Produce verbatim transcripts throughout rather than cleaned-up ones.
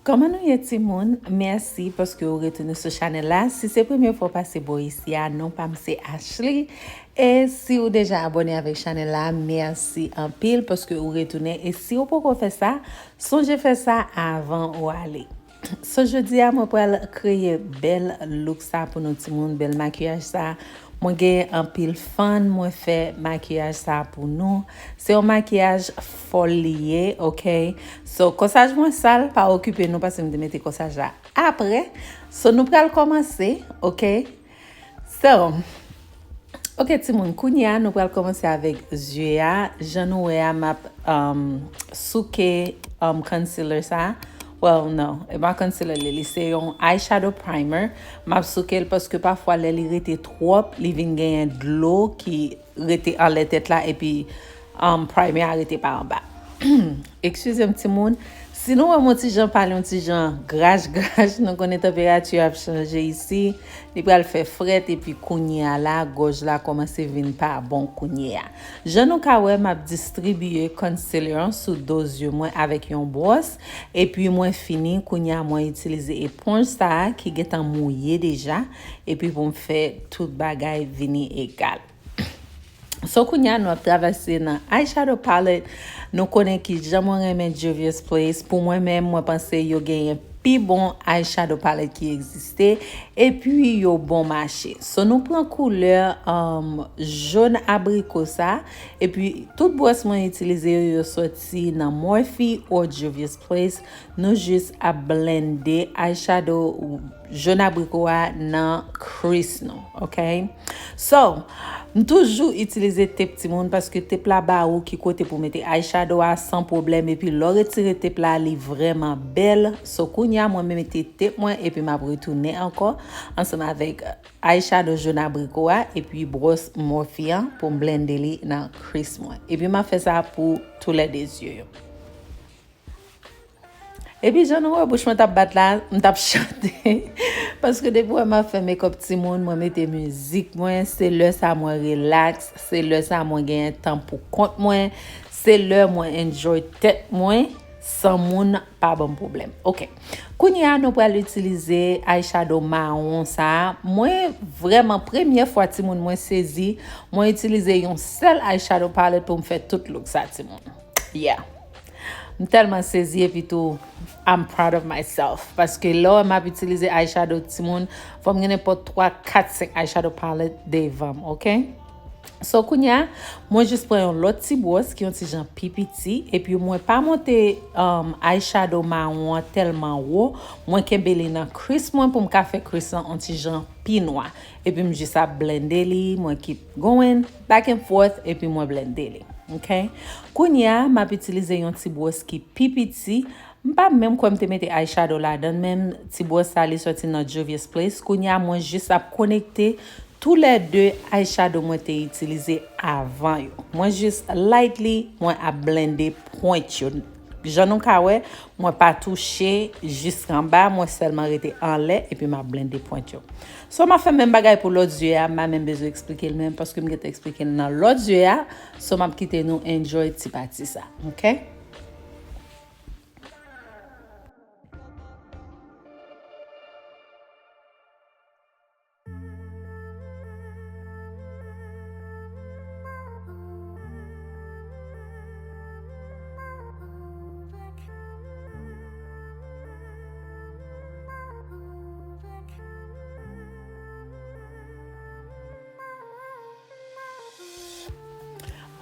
Kòman nou ye, timoun? Mèsi paske ou retounen sou chanèl la. Si se premye fwa w pase bò isi a, non pa m se Ashley. E si ou deja abòne avèk chanèl la, mèsi anpil paske ou retounen. E si ou poko fè sa, sonje fè sa avan ou ale. So, jodi a, mwen pral kreye bèl look sa pou nou, timoun, bèl makiyaj sa. Mwen gen anpil fan, mwen fè makiyaj sa pou nou. Se yon makiyaj fòl li ye, ok? So, kòsaj mwen sal, pa okipe nou, paske m te mete kòsaj la apre. So, nou pral kòmanse, ok? So, ok, timoun, kounye a, nou pral kòmanse avèk zye a. Jan nou wè a, m ap, um, souke, um, concealer sa. Well, no, e pa concealer li, li se yon eyeshadow primer. M ap souke l paske pafwa lè li rete twòp, li vin genyen dlo ki rete anlè tèt la, epi, um, primer a rete pa anba. Eskize m, timoun. Si nou wè m yon ti jan pale, yon ti jan grach grach, nou konnen tanperati ap chanje isi. Li pral fè frèt, epi kounye a la, gòj la kòmanse vin pa bon kounye a. Jan nou ka wè, m ap distribiye concealer an sou do zye mwen avèk yon bwòs, epi mwen fini, kounye a mwen itilize eponj sa a ki gentan mouye deja, epi pou m fè tout bagay vini egal. So, kounye a, nou ap travèse nan eyeshadow palette. Nou konnen ki jan mwen renmen Juvia's Place. Pou mwen menm, mwen panse yo genyen pi bon eyeshadow palette ki egziste. Epi, yo bon mache. So, nou pran koulè, um, jòn abriko sa. Epi, tout bwòs mwen itilize yo, yo soti nan Morphe or Juvia's Place. Nou jis ap blende eyeshadow jòn abriko a nan crease nou, ok? So, m toujou itilize tep, timoun, paske tep la ba ou ki kote pou mete eyeshadow a san pwoblèm, epi lè w retire tep la, li vrèman bèl. So, kounye a, mwen mete tep mwen, epi m ap retounen ankò ansanm avèk eyeshadow jòn abriko a, epi bwòs Morphe an pou m blende li nan crease mwen. Epi m ap fè sa pou toulède zye yo. Epi jan nou wè bouch mwen t ap bat la, m t ap chante. Paske depi wè m ap fè makeup timoun, mwen mete mizik mwen, se lè sa mwen relax, se lè sa mwen genyen tan pou kont mwen, se lè mwen enjoy tèt mwen, san moun pa ban m pwoblèm. Ok. Kounye a, nou pral itilize eyeshadow mawon sa a. Mwen vrèman, premyè fwa timoun mwen sezi, mwen itilize yon sèl eyeshadow palette pou m fè tout look sa timoun. Yeah. M tèlman sezi epi tou, I'm proud of myself. Paske lè m ap itilize eyeshadow timoun, fò m gen nenpòt twa, kat, senk eyeshadow palette devan m, ok? So, kounye a, mwen jis pran yon lòt ti bwòs ki yon ti jan pi piti, epi mwen pa monte, um, eyeshadow mawon an tèlman wo, mwen kenbe li nan crease mwen pou m ka fè crease lan yon ti jan pi nwa. Epi m jis ap blende li, mwen keep going, back and forth, epi mwen blende li. Ok? Kounye a, m ap itilize yon ti bwòs ki pi piti. M pa menm kwè m te mete eyeshadow ladan l, men ti bwòs sa li soti nan Juvia's Place. Kounye a, mwen jis ap konekte toulède eyeshadow mwen te itilize avan yo. Mwen jis lightly, mwen ap blende pwent yo. Jan nou ka wè, mwen pa touche jis anba, mwen sèlman rete anlè, epi m ap blende pwent yo. So, m ap fè menm bagay pou lòt zye a, m pa menm bezwen eksplike l menm, paske m gentan eksplike l nan lòt zye a. So, m ap kite nou enjoy ti pati sa, ok?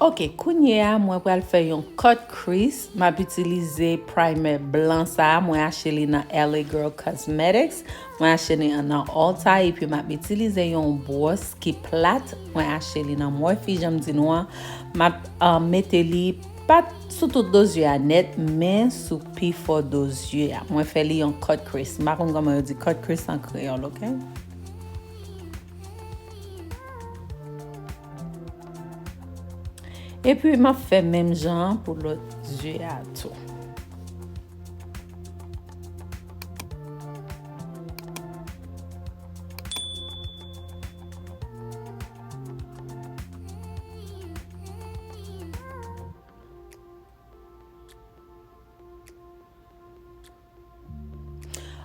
Ok, kounye a, mwen pral fè yon cut crease. M ap itilize primer blan sa a. Mwen achte li nan L A Girl Cosmetics. Mwen achte li nan Ulta. Epi m ap itilize yon bwòs ki plat. Mwen achte li nan Morphe, jan m di nou an. M ap, uh, mete li pa sou tout do zye a nèt, men sou pi fò do zye a. Mwen fè li yon cut crease. M pa konn kòman yo di cut crease an kreyòl, ok? Epi, m ap fè menm jan an pou lòt zye a tou.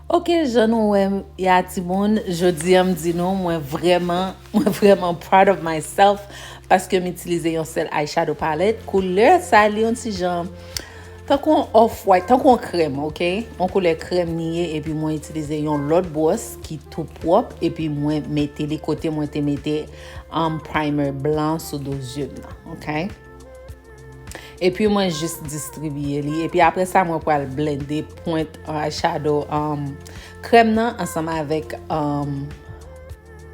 Ok, jan nou wè m ya timoun, jodi a m di nou, mwen vrèman, mwen vrèman proud of myself paske m itilize yon sèl eyeshadow palette. Koulè sa li yon ti jan tankou yon off white, tankou yon krèm, ok? Yon koulè krèm li ye, epi mwen itilize yon lòt bwòs ki tou pwòp, epi mwen mete li kote mwen te mete um, primer blan sou do zye m nan, ok? Epi mwen jis distribiye li. Epi apre sa, mwen pral blende pwent eyeshadow um, krèm nan ansanm avèk um,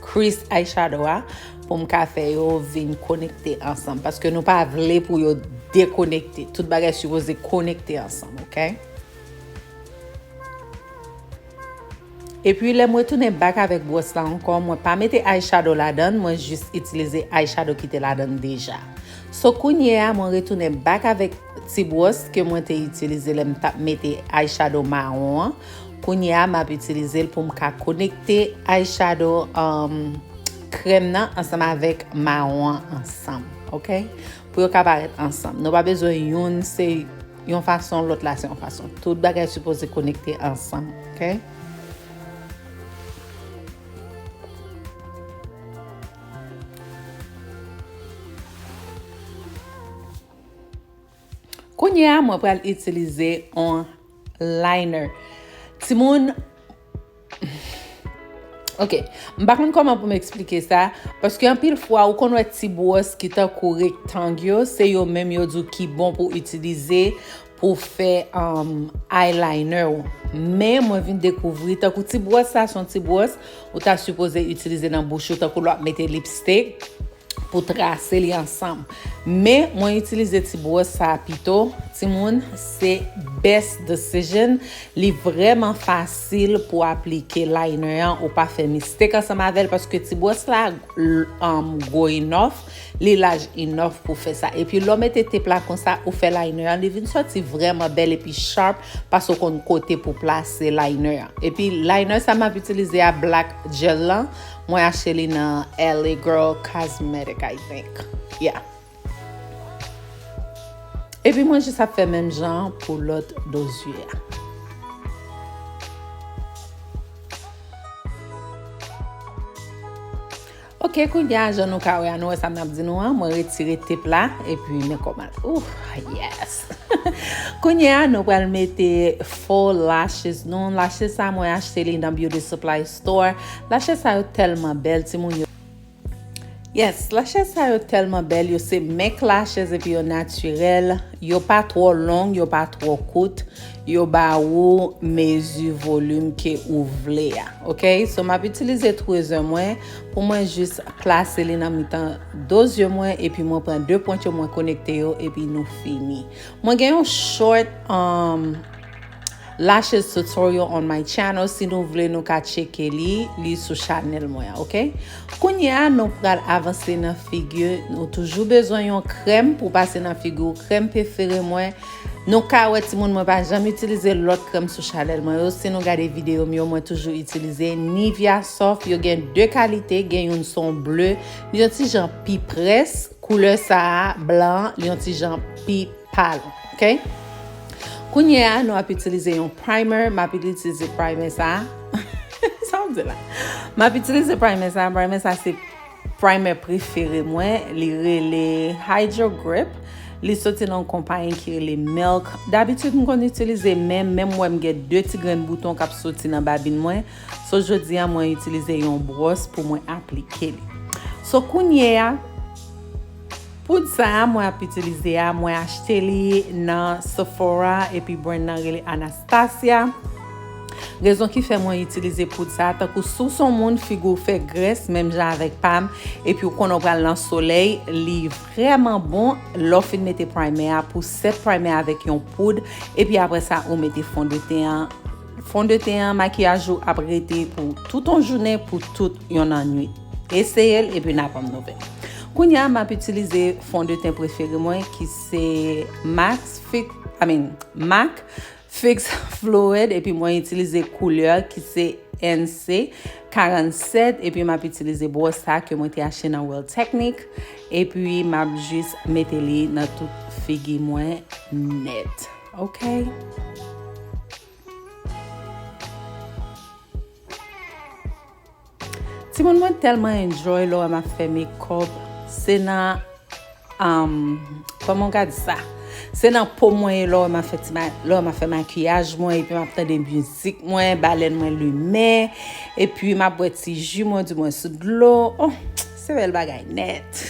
crease eyeshadow a pou m ka fè yo vin konekte ansanm. Paske nou pa vle pou yo dekonekte. Tout bagay sipoze konekte ansanm, ok? Epi lè m retounen back avèk bwòs la ankò, mwen pa mete eyeshadow ladann, mwen jis itilize eyeshadow ki te ladann deja. So kounye a, mwen retounen back avèk ti bwòs ke mwen te itilize lè m t ap mete eyeshadow mawon an. Kounye a, m ap itilize l pou m ka konekte eyeshadow um, krèm nan ansanm avèk mawon an ansanm, ok? Pou yo ka parèt ansanm. Nou pa bezwen youn se yon fason, lòt la se yon fason. Tout bagay sipoze konekte ansanm, ok? Kounye a, mwen pral itilize yon liner. Timoun, ok, m pa konn kòman pou m eksplike sa, paske anpil fwa ou konn wè ti bwòs ki tankou rektang yo, se yo menm yo di w ki bon pou itilize pou fè um, eyeliner ou. Men mwen vin dekouvri, tankou ti bwòs sa, se yon ti bwòs ou ta sipoze itilize nan bouch ou, tankou lè w ap mete lipstick, pou trase li ansanm. Men mwen itilize ti bwòs sa pito, timoun, se best decision. Li vrèman fasil pou aplike liner an, ou pa fè mistake ansanm avè l, paske ti bwòs la l- um, gwo enough, li laj enough pou fè sa. Epi lè w mete tep la konsa, ou fè liner an, li vin sòti vrèman bèl epi sharp, paske w konn kote pou plase liner an. Epi liner sa m ap itilize a, black gel lan, mwen achte li nan L A Girl Cosmetic, I think. Yeah. Epi mwen jis ap fè menm jan pou lòt do zye a. Ok, kounye a, jan nou ka wè a, nou wè sa m ap di nou an, mwen retire tep la, epi men kòman l. Ouh, yes! Kounye a, nou pral mete faux lashes nou. Lashes sa, mwen achte li nan Beauty Supply Store. Lashes sa yo tèlman bèl, timoun yo. Yes, lashes sa yo tèlman bèl, yo se mink lashes epi yo natirèl, yo pa twò long, yo pa twò kout, yo ba ou mezi volim ke ou vle a, ok? So, m ap itilize tweezers mwen pou mwen jis plase li nan mitan do zye mwen, epi mwen pran de pwent yo, mwen konekte yo, epi nou fini. Mwen gen yon short, um, lashes tutorial on my channel. Si nou vle, nou ka tcheke li, li sou chanèl mwen an, ok? Kounye a, nou pral avanse nan figi. Nou toujou bezwen yon krèm pou pase nan figi w. Krèm prefere mwen. Nou ka wè, timoun, mwen pa janm itilize lòt krèm sou chanèl mwen yo. Si nou gade videyo m yo, mwen toujou itilize Nivea Soft. Yo gen de kalite, gen youn se yon ble, li yon ti jan pi près. Koulè sa a, blan an, li yon ti jan pi pal, ok? Kounye a, nou ap itilize yon primer. M ap itilize primer sa a. Sa w di la? M ap itilize primer sa a. Primer sa a se primer prefere mwen. Li rele Hydro Grip. Li soti nan yon konpayi ki rele Milk. Dabitid, m konn itilize men, men m wè m gen de ti grenn bouton k ap soti nan babin mwen. So, jodi a, mwen itilize yon bwòs pou mwen aplike li. So, kounye a, poud sa a mwen ap itilize a, mwen achte li nan Sephora epi brand nan rele Anastasia. Rezon ki fè mwen itilize poud sa a, tankou si w se yon moun figi w fè grès, menm jan avèk pa m, epi w konnen w pral nan solèy, li vrèman bon lè w fin mete primer a pou set primer avèk yon poud, epi apre sa, ou mete fondeten an. Fondeten an, makiyaj ou ap rete pou tout yon jounen, pou tout yon lannwit. Eseye l epi n a ban m nouvèl. Kounye a, m ap itilize fondeten prefere mwen ki se Max Fix, I mean, MAC Fix Fluid, epi mwen itilize koulè ki se N C karannsèt, epi m ap itilize bwòs sa ke mwen te achte nan World Technique, epi m ap jis mete li nan tout figi mwen nèt. Ok? Timoun, mwen tèlman enjoy lè w wè m ap fè makeup. Se nan, um, kòman w ka di sa? Se nan po mwen ye lè w wè m ap fè ti ma-, lè w wè m ap fè makiyaj mwen, epi m ap tande mizik mwen, balèn mwen limen, epi m ap bwè ti ji mwen, di mwen sou dlo. Oh, se bèl bagay nèt.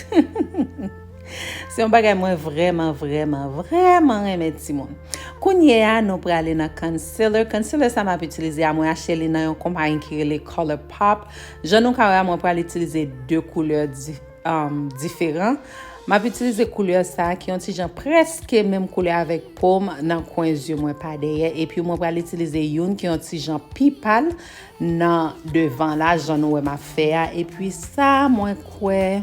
Se yon bagay mwen vrèman, vrèman, vrèman renmen, timoun. Kounye a, nou prale nan concealer. Concealer sa m ap itilize a, mwen achte li nan yon konpayi ki rele ColourPop. Jan nou ka wè a, mwen pral itilize de koulè di-, um, diferan. M ap itilize koulè sa a ki yon ti jan prèske menm koulè avèk po m nan kwen zye mwen pa dèyè. Epi mwen pral itilize youn ki yon ti jan pi pal nan devan la, jan nou wè m ap fè a. Epi sa, mwen kwè,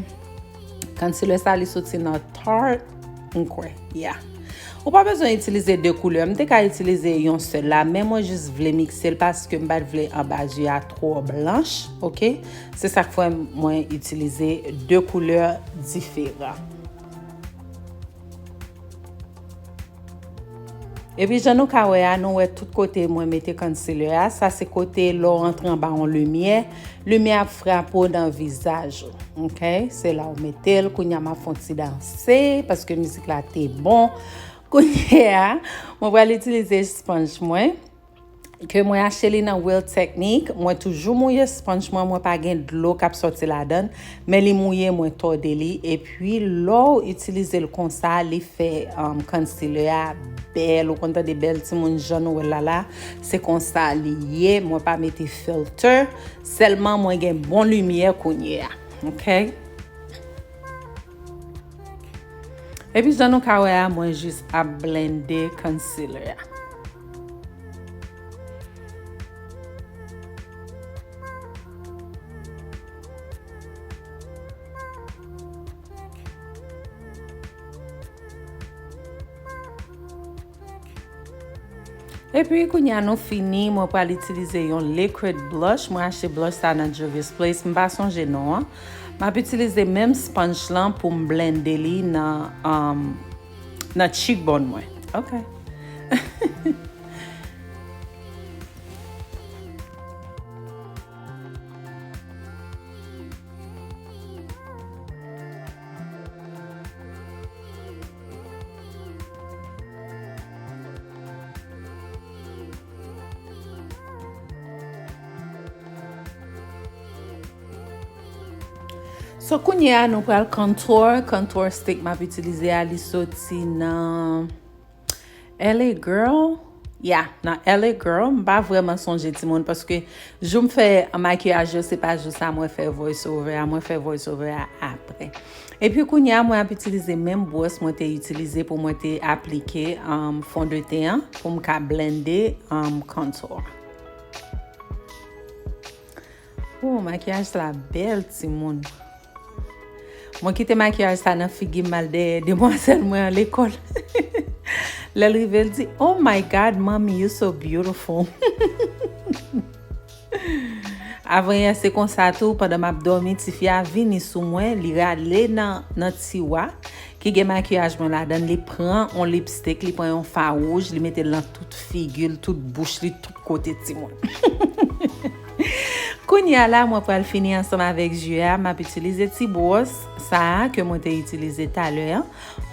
concealer sa, li soti nan Tarte, m kwè. Yeah. Ou pa bezwen itilize de koulè. M te ka itilize yon sèl la, men mwen jis vle mikse l paske m pa t vle anba zye a twò blanch, oke? Se sa k fè mwen itilize de koulè diferan. Epi jan nou ka wè a, nou wè tout kote mwen mete concealer a. Sa se kote lè w antre anba yon limyè, limyè ap frape w nan vizaj ou. Oke? Se la w mete l. Kounye a m ap fè yon ti danse paske mizik la te bon. Kounye a, mwen pral itilize sponge mwen. Ke mwen achte li nan Real Techniques. Mwen toujou mouye sponge mwen, mwen pa gen dlo k ap sòti ladan l, men li mouye, mwen tòde li. Epi, lè w itilize l konsa, li fè, um, concealer a bèl. Ou konn tande bèl timoun, jan nou wè l la la. Se konsa li ye. Mwen pa mete filter. Sèlman, mwen gen bon limyè kounye a. Oke? Epi jan nou ka wè a, mwen jis ap blende concealer a. Epi, kounye a nou fini, mwen pral itilize yon liquid blush. Mwen achte blush sa nan Juvia's Place. M pa sonje non an. M ap itilize menm sponge lan pou m blende li nan, um, nan cheekbone mwen. Ok. So, kounye a, nou pral contour. Contour stick m ap itilize a, li soti nan L A Girl. Ya, nan L A Girl. M pa vrèman sonje, timoun, paske jou m fè makiyaj yo, se pa jou sa mwen fè voice over a. Mwen fè voice over a apre. Epi kounye a, mwen ap itilize menm bwòs mwen te itilize pou mwen te aplike, um, fondeten an, pou m ka blende, um, contour. Oh, makiyaj la bèl, timoun. Mwen kite makiyaj sa nan figi m al dèyè demwazèl mwen an lekòl. Lè l rive, l di, "Oh my God, mommy, you so beautiful." Avanyè, se konsa tou, pandan m ap dòmi, tifi a vini sou mwen, li rale nan, nan tiwa ki gen makiyaj mwen ladan l, li pran yon lipstick, li pran yon fawouj, li mete l nan tout figi l, tout bouch li, tout kote, timoun. Kounye a la, mwen pral fini ansanm avèk zye a. M ap itilize ti bwòs sa a ke mwen te itilize talè an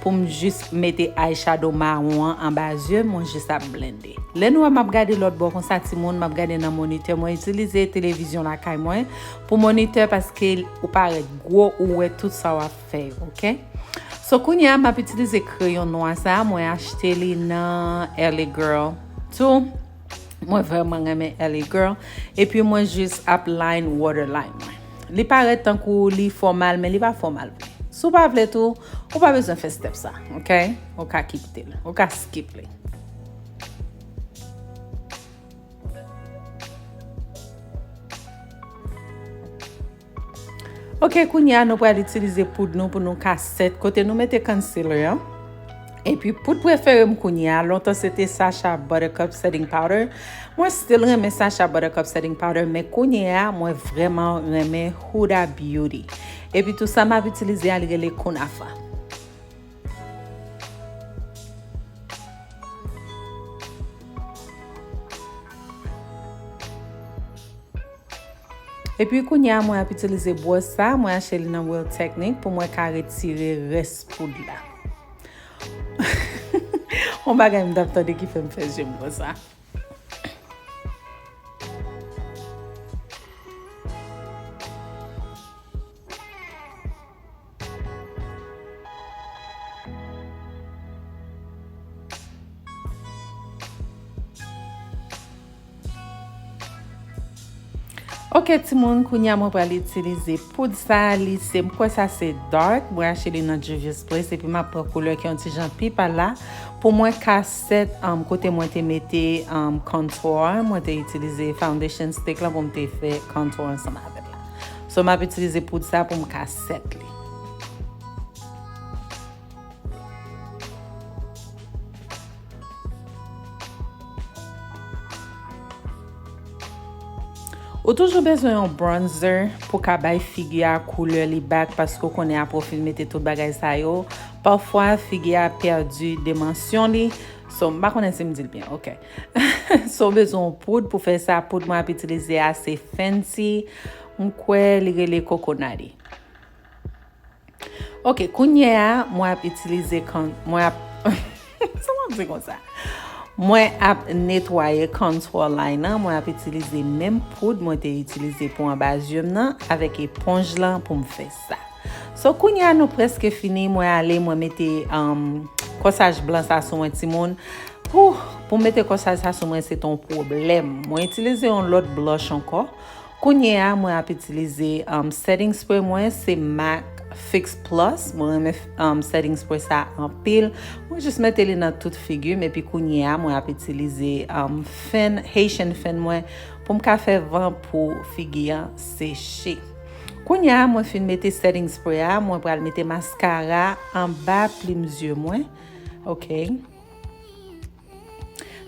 pou m jis mete eyeshadow mawon an anba zye m, mwen jis ap blende. Lè nou wè m ap gade lòt bò konsa, timoun, m ap gade nan monitè. Mwen itilize televizyon lakay mwen pou monitè paske ou parèt gwo, ou wè tout sa w ap fè, ok? So, kounye a, m ap itilize kreyon nwa sa a, mwen achte li nan L A Girl tou. Mwen vrèman renmen L A Girl. Epi mwen jis ap line waterline mwen. Li parèt tankou li fòmal, men li pa fòmal vre. Si w pa vle tou, ou pa bezwen fè step sa, ok? Ou ka kite l, ou ka skip li. Ok, kounye a nou pral itilize poud nou pou nou ka set kote nou mete concealer an. Epi poud prefere m kounye a, lontan se te Sacha Buttercup Setting Powder. Mwen still renmen Sacha Buttercup Setting Powder, men kounye a mwen vrèman renmen Huda Beauty. Epi tou sa m ap itilize a, li rele Kunafa. Epi kounye a, mwen ap itilize bwòs sa, mwen achte li nan Real Techniques pou mwen ka retire rès poud la. Yon bagay m t ap tande ki fè m fè je m konsa. Ok, timoun, kounye a mwen pral itilize poud sa, li se, m kwè sa se dark, mwen achte li nan Juvia's Place, epi m ap pran koulè ki yon ti jan pi pal la, pou mwen ka set, um, kote mwen te mete, um, contour, mwen te itilize foundation stick la pou m te fè contour ansanm avè l la. So, m ap itilize poud sa pou m ka set li. Ou toujou bezwen yon bronzer pou ka bay figi a koulè li back, paske w konnen apre w fin mete tout bagay sa yo, pafwa figi a pèdi dimansyon li. So, m pa konnen si m di l byen, ok. So, w bezwen yon poud pou fè sa. Poud mwen ap itilize a se Fenty. M kwè li rele Coconutty. Ok, kounye a, mwen ap itilize kon-, mwen ap, sa mwen ap di konsa? Mwen ap netwaye contour line nan, mwen ap itilize menm poud mwen te itilize pou anba zye m nan avèk eponj lan pou m fè sa. So, kounye a, nou prèske fini, mwen ale, mwen mete, um, kòsaj blan sa sou mwen, timoun. Pou, pou m mete kòsaj sa sou mwen, se te yon pwoblèm. Mwen itilize yon lòt blush ankò. Kounye a, mwen ap itilize, um, setting spray mwen, se MAC Fix Plus. Mwen renmen, um, setting spray sa anpil. Mwen jis mete li nan tout figi m, epi kounye a, mwen ap itilize, um, fen, Haitian fen mwen, pou m ka fè van pou figi an seche. Kounye a, mwen fin mete setting spray a, mwen pral mete maskara anba plim zye mwen. Ok.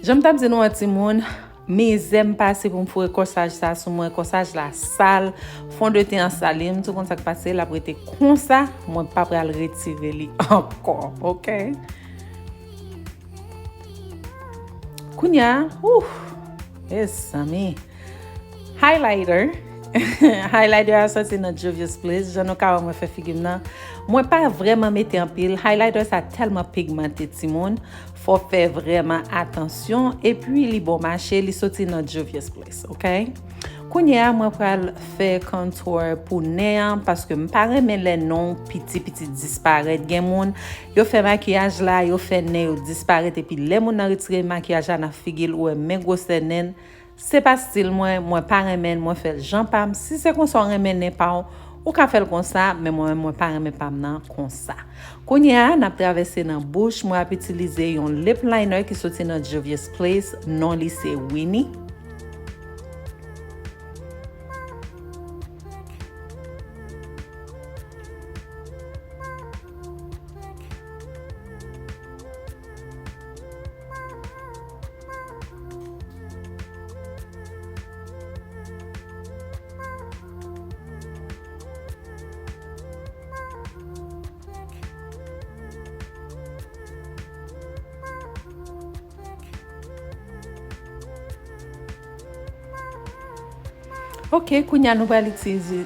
Jan m t ap di nou an, timoun, mizè m pase pou m foure kòsaj sa sou mwen, kòsaj la sal, fondeten an sal, li menm tou konn sa k pase, l ap rete konsa, mwen pa pral retire li ankò, ok? Kounye a, ouh, mezanmi. Highlighter. Highlighter a soti nan Juvia's Place. Jan nou ka wè mwen fè figi m nan. Mwen pa vrèman mete anpil. Highlighter sa tèlman pigmante, timoun. Fò w fè vrèman atansyon. Epi li bon mache, li soti nan Juvia's Place, ok? Kounye a, mwen pral fè contour pou nen an, paske m pa renmen lè nen w piti piti disparèt. Gen moun, yo fè makiyaj la, yo fè nen yo disparèt, epi lè moun nan retire makiyaj la nan figi l, ou wè men gwosè nen l. Se pa stil mwen, mwen pa renmen l, mwen fè l jan pa m. Si se konsa w renmen nen pa w, ou ka fè l konsa, men mwen menm, mwen pa renmen pa m nan konsa. Kounye a, n ap travèse nan bouch, mwen ap itilize yon lip liner ki soti nan Juvia's Place, non li se Winnie. Ok, kounye a nou pral itilize,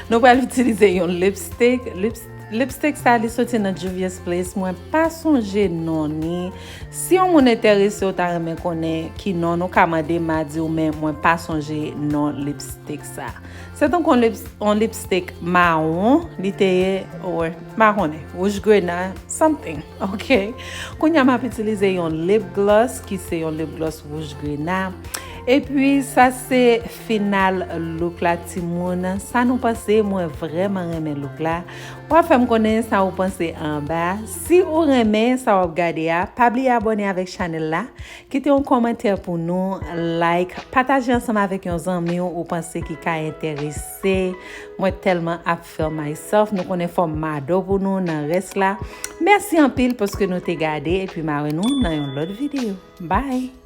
nou pral itilize yon lipstick. Lips-, lipstick sa, li soti nan Juvia's Place. Mwen pa sonje non ni. Si yon moun enterese, ou ta renmen konnen ki non, nou ka mande m, m a di w, men mwen pa sonje non lipstick sa. Se tankou yon lips-, yon lipstick mawon, li te ye, oh, m pa konnen, wouj grena, something, ok? Kounye a m ap itilize yon lip gloss, ki se yon lip gloss wouj grena. Epi, sa se final look la, timoun. Sa nou panse? Mwen vrèman renmen look la. W ap fè m konnen sa ou panse anba. Si ou renmen sa w ap gade a, pa bliye abòne avèk chanèl la. Kite yon kòmantè pou nou, like, pataje ansanm avèk yon zanmi w ou panse ki ka enterese. Mwen tèlman ap feel myself, nou konnen fò m mado pou nou nan rès la. Mèsi anpil paske nou te gade, epi m a wè nou nan yon lòt videyo. Bye!